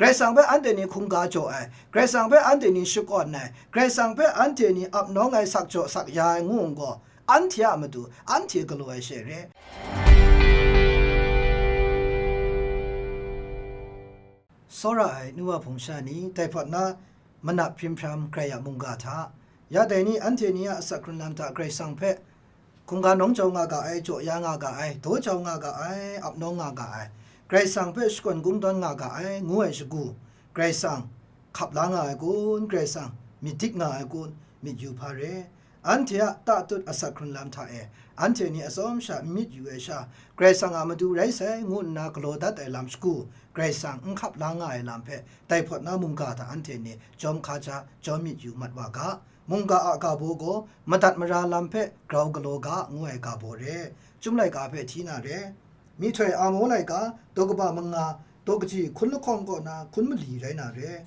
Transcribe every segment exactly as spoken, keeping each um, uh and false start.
Karai Kasang hpe anhte ni hkungga jaw ai, Karai Kasang hpe anhte ni shakawn ai, Karai Kasang hpe anhte ni ap nawng ai, sak jaw sak ya ai ngu n gaw, anhte a matu anhte galaw ai she re. Tsawra ai nu wa hpung sha ni, dai hpawt na manap hprim hpram grai a mungga hta, ya dai ni anhte ni a asak hkrun lam hta Karai Kasang hpe hkungga nawng jau nga ga ai, jaw ya nga ga ai, daw jau nga ga ai, ap nawng nga ga ai, Karai Kasang hpe shakawn kungdawn nga ga ai, ngu ai shagu, Karai Kasang hkap la nga ai kun, Karai Kasang myit dik nga ai kun, myit yu hpa re. Anhte a tatut asak hkrun lam hta e, anhte ni atsawm sha n myit yu ai sha, Karai Kasang a matu rai sai, ngu nna galaw dat ai lam shagu, Karai Kasang n hkap la nga ai lam hpe, dai hpawt na mungga hta anhte ni jawm hka ja, jawm myit yu mat wa ga. Mungga a ga baw gaw madat mara lam hpe grau galaw ga, ngu ai ga baw re. Chyum laika hpe hti na re. Myihtoi Amo laika, daw kaba manga, daw kaji hkun lahkawng kaw na hkun mali rai na re.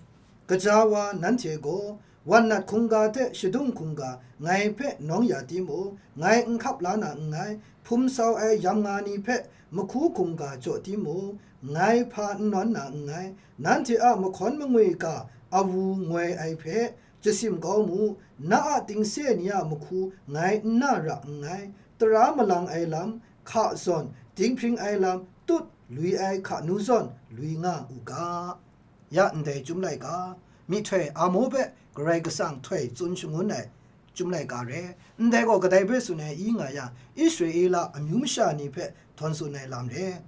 Kaja wa nanhte gaw, wan nat hkungga hte shadung hkungga ngai hpe nawng ya timung, ngai n hkap la na nngai, hpum sau ai yam nga ni hpe mahku hkungga jaw timung, ngai hpa n nawn na nngai, nanhte a mahkawn mangwi ga awu ngoi ai hpe, jasim kau mu, na a tingse ni a mahku ngai n na ra nngai, tara malang ai lam, hka zawn, dinghpring ai lam, tut lui ai hkanu zawn lui nga u ga. Ya ndai Chyum laika, myihtoi Amo hpe Karai Kasang htoi tsun shangun ai Chyum laika re. Ndai gaw kadai hpe tsun ai i nga yang, Israela amyu masha ni hpe htawn tsun ai lam re.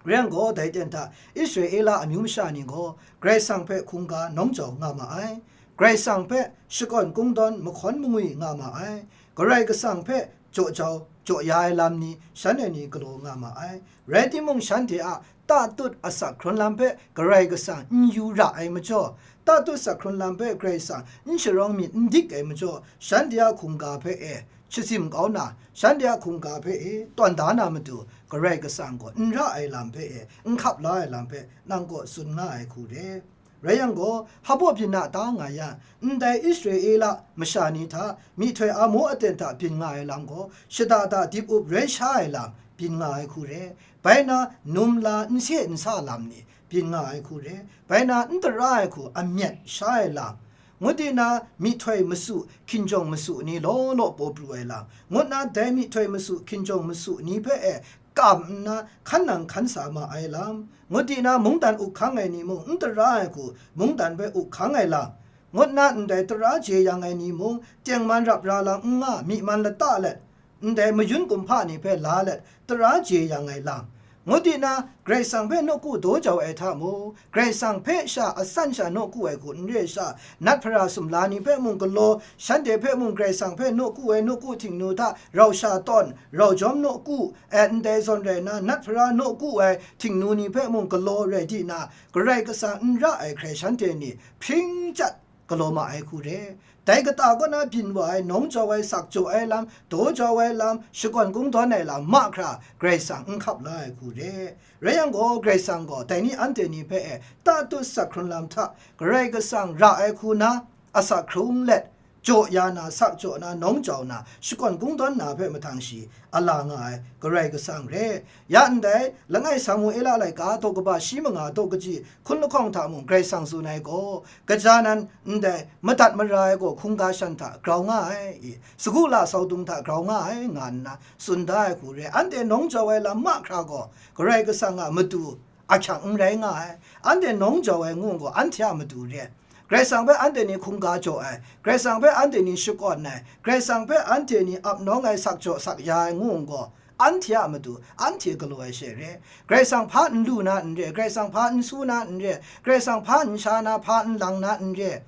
Rai yang gaw, dai ten hta Israela amyu masha ni gaw Karai Kasang hpe hkungga nawng jau nga ma ai. Karai Kasang hpe shakawn kungdawn mahkawn mangwi nga ma ai. Karai Kasang hpe jaw jau, jaw ya ai lam ni, shanhte ni galaw nga ma ai. Rai timung, shanhte a tatut asak hkrun lam hpe Karai Kasang n yu ra ai majaw, tatut asak hkrun lam hpe Karai Kasang n sharawng myit n dik ai majaw, shanhte a hkungga hpe e, jasim kau na, shanhte a hkungga hpe e, tawn da na matu, Karai Kasang gaw n ra ai lam hpe e, n hkap la ai lam hpe nang kaw tsun nga ai hku re. Rai yang gaw, hpaw byin na ta nga yang, ndai Israela masha ni hta myihtoi Amo aten hta byin nga ai lam gaw, shada da dip up rai sha ai lam byin nga ai hku re. Bai na, num la n se n sa lam ni byin nga ai hku re. Bai na, n tara ai hku amyat sha ai lam, ngut di na, myihtoi masu, hkinjawng masu ni law law paw pru ai lam, ngut na, dai myihtoi masu, hkinjawng masu ni hpe e kam nna hkan nang hkan sa ma ai lam, ngut di na, mungdan uk hkang ai ni mung n tara ai hku mungdan hpe uk hkang ai lam, ngut na, ndai tara jeyang ai ni mung tengman rap ra lam n nga, myi man lata let, ndai mayun kumhpa ni hpe la let, tara jeyang ai lam, ngut di na, Karai Kasang hpe nawku daw jau ai hta mung, Karai Kasang hpe sha asan sha nawku ai hku n re sha, nat hpara sumla ni hpe mung galaw, shanhte hpe mung Karai Kasang hpe nawku ai nawku htingnu hta rau sha tawn, rau jawm nawku, e, ndai zawn rai na, nat hpara nawku ai htingnu ni hpe mung galaw rai di na, Karai Kasang n ra ai hkrai shanhte ni hpring chyat galaw ma ai hku re. Dai kata kaw na byin wa ai, nawng jau ai, sak jaw ai lam, daw jau ai lam, shakawn kungdawn ai lam mahkra Karai Kasang n hkap la ai hku re. Rai yang gaw, Karai Kasang gaw dai ni anhte ni hpe e tatut asak hkrun lam hta Karai Kasang ra ai hku na, asak hkrung let, jaw ya na, sak jaw na, nawng jau na, shakawn kungdawn na hpe mahtang shi a la nga ai Karai Kasang re. Ya ndai, langai Samuela laika daw kaba shi manga daw kaji hkun lahkawng hta mung Karai Kasang tsun ai gaw, kaja nan ndai madat mara ai gaw hkungga shan hta grau nga ai, i, sagu la saudung hta grau nga ai, nga nna tsun da ai hku re. Anhte nawng jau ai lam mahkra gaw Karai Kasang a matu ahkyak n rai nga ai. Anhte nawng jau ai ngu gaw anhte a matu re. Karai Kasang hpe anhte ni hkungga jaw ai, Karai Kasang hpe anhte ni shakawn ai, Karai Kasang hpe anhte ni ap nawng ai, sak jaw sak ya ai ngu gaw, anhte a matu anhte galaw ai she re. Karai Kasang hpa n lu na n re, Karai Kasang hpa n su na n re, Karai Kasang hpa n sha na, hpa n lang na n re.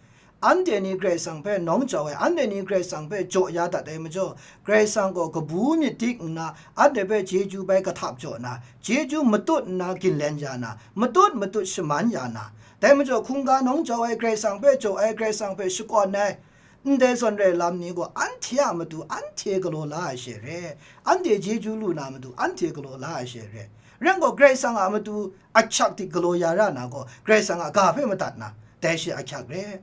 Anhte ni Karai Kasang hpe nawng jau ai, anhte ni Karai Kasang hpe jaw ya dat ai majaw, Karai Kasang gaw kabu myit dik nna, anhte hpe chyeju bai kahtap jaw na, chyeju matut nna ginlen ya na, matut matut shaman ya na, dai majaw hkungga nawng jau ai, Karai Kasang hpe jaw ai, Karai Kasang hpe shakawn ai, ndai zawn rai lam ni gaw anhte a matu anhte galaw la ai she re, anhte chyeju lu na matu anhte galaw la ai she re. Rai yang gaw, Karai Kasang a matu ahkyak dik galaw ya ra na gaw, Karai Kasang a ga hpe madat na, dai she ahkyak re.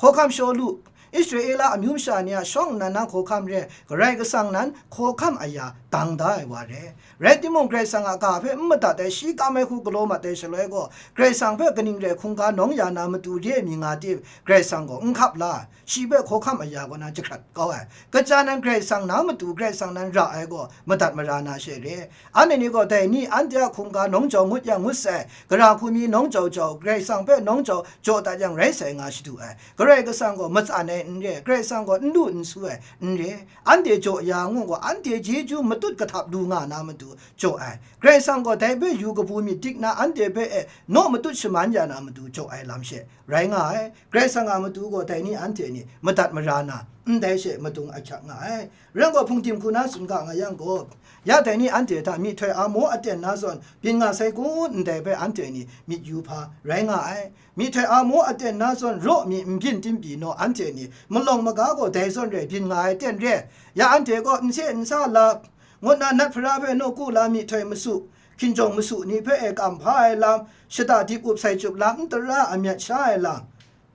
Hkawhkam Shawlu, Israela amyu masha ni a shawng nnan na hkawhkam re, Karai Kasang nan hkawhkam aya dang da ai wa re. Rai timung, Karai Kasang a ga hpe n madat ai, shi kam ai hku galaw mat ai shaloi gaw, Karai Kasang hpe kaning rai hkungga nawng ya na matu re ai mi nga tim, Karai Kasang gaw n hkap la, shi hpe hkawhkam aya kaw na jahkrat kau ai. Kaja nan Karai Kasang na matu, Karai Kasang nan ra ai gaw, madat mara na she re. Anhte ni gaw dai ni anhte a hkungga nawng jau ngut yang ngut sai, gara hku mi nawng jau jau, Karai Kasang hpe nawng jau jaw dat yang rai sai nga shadu ai. Karai Kasang gaw matsan ai n re, Karai Kasang gaw n lu n su ai n re. Anhte jaw ya ngu gaw, anhte chyeju matut kahtap lu nga na matu jaw ai. Karai Kasang gaw dai hpe yu kabu myit dik na anhte hpe e naw matut shaman ya na matu jaw ai lam she rai nga ai. Karai Kasang a matu gaw dai ni anhte ni madat mara na, ndai she madung ahkyak nga ai. Rai gaw, hpung tim hku na tsun ga nga yang gaw, ya dai ni anhte hta myihtoi a maw aten na zawn byin nga sai kun, ndai hpe anhte ni myit yu hpa rai nga ai. Myihtoi a maw aten na zawn raw mi n byin tim pyi naw, anhte ni malawng maga gaw dai zawn rai byin nga ai ten re. Ya anhte gaw n se n sa lap, ngut na nat hpara hpe nawku la myihtoi masu, hkinjawng masu ni hpe e kam hpa ai lam, shada dip up sai chyup lam n tara a myat sha ai lam,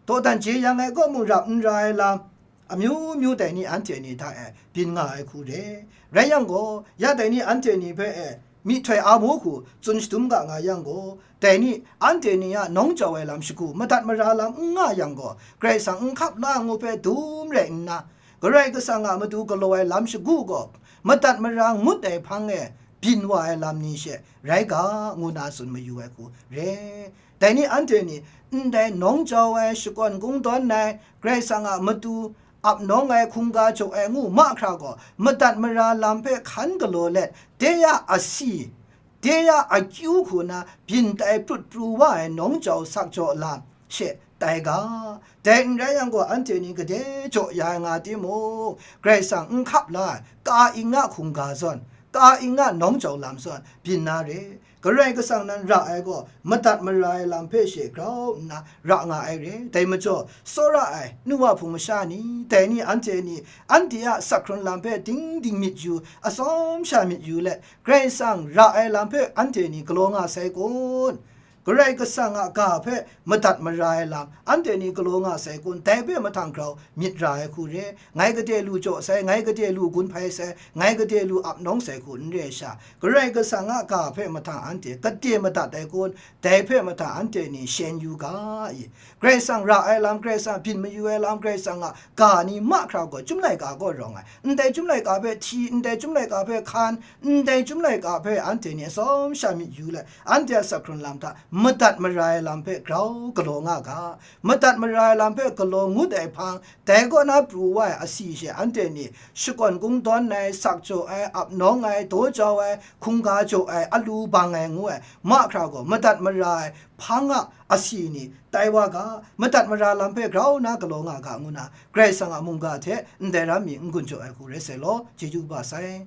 dawdan jeyang ai kaw mung rap n ra ai lam, amyu myu dai ni anhte ni hta e byin nga ai hku re. Rai yang gaw, ya dai ni anhte ni hpe e myihtoi a maw hku tsun shadum ga nga yang gaw, dai ni anhte ni a nawng jau ai lam shagu, madat mara lam n nga yang gaw, Karai Kasang n hkap la ngu hpe dum rai nna, Karai Kasang a matu galaw ai lam shagu gaw, madat mara ngut ai hpang e byin wa ai lam ni she rai ga, ngu na tsun mayu ai hku re. Dai ni anhte ni ndai nawng jau ai, shakawn kungdawn ai, Karai Kasang a matu ap nawng ai, hkungga jaw ai ngu mahkra gaw, madat mara lam hpe hkan galaw let, de ya asi, de ya akyu hku na byin tai prut pru wa ai nawng jau sak jaw lam she tai ga. Dai n rai yang gaw, anhte ni gade jaw ya ai nga timung, Karai Kasang n hkap la ai, ka ing a hkungga zawn, ka ing a nawng jau lam zawn byin na re. Karai Kasang nan ra ai gaw, madat mara ai lam hpe she grau nna ra nga ai re. Dai majaw, tsawra ai nu wa hpung masha ni, dai ni anhte ni, anhte a sak hkrun lam hpe ding ding myit yu, atsawm sha myit yu let, Karai Kasang ra ai lam hpe anhte ni galaw nga sai kun? Karai Kasang a ga hpe madat mara ai lam anhte ni galaw nga sai kun? Dai hpe mahtang grau myit ra ai hku re. Ngai gade lu jaw sai, ngai gade lu gun hpai sai, ngai gade lu ap nawng sai hku n re sha, Karai Kasang a ga hpe mahtang anhte gade madat ai kun? Dai hpe mahtang anhte ni shen yu ga i. Karai Kasang ra ai lam, Karai Kasang byin mayu ai lam, Karai Kasang a ga ni mahkra gaw, chyum laika gaw rawng ai. Ndai chyum laika hpe hti, ndai chyum laika hpe hkan, ndai chyum laika hpe anhte ni atsawm sha myit yu let, anhte a sak hkrun lam hta madat mara ai lam hpe grau galaw nga ga. Madat mara ai lam hpe galaw ngut ai hpang, dai kaw na pru wa ai asi she anhte ni shakawn kungdawn ai, sak jaw ai, ap nawng ai, daw jau ai, hkungga jaw ai, alu bang ai ngu ai mahkra gaw, madat mara ai hpang a asi ni tai wa ga, madat mara lam hpe grau na galaw nga ga, ngu na Karai Kasang a mungga hte ndai ram mi n gun jaw ai hku rai sai law, chyeju kaba sai.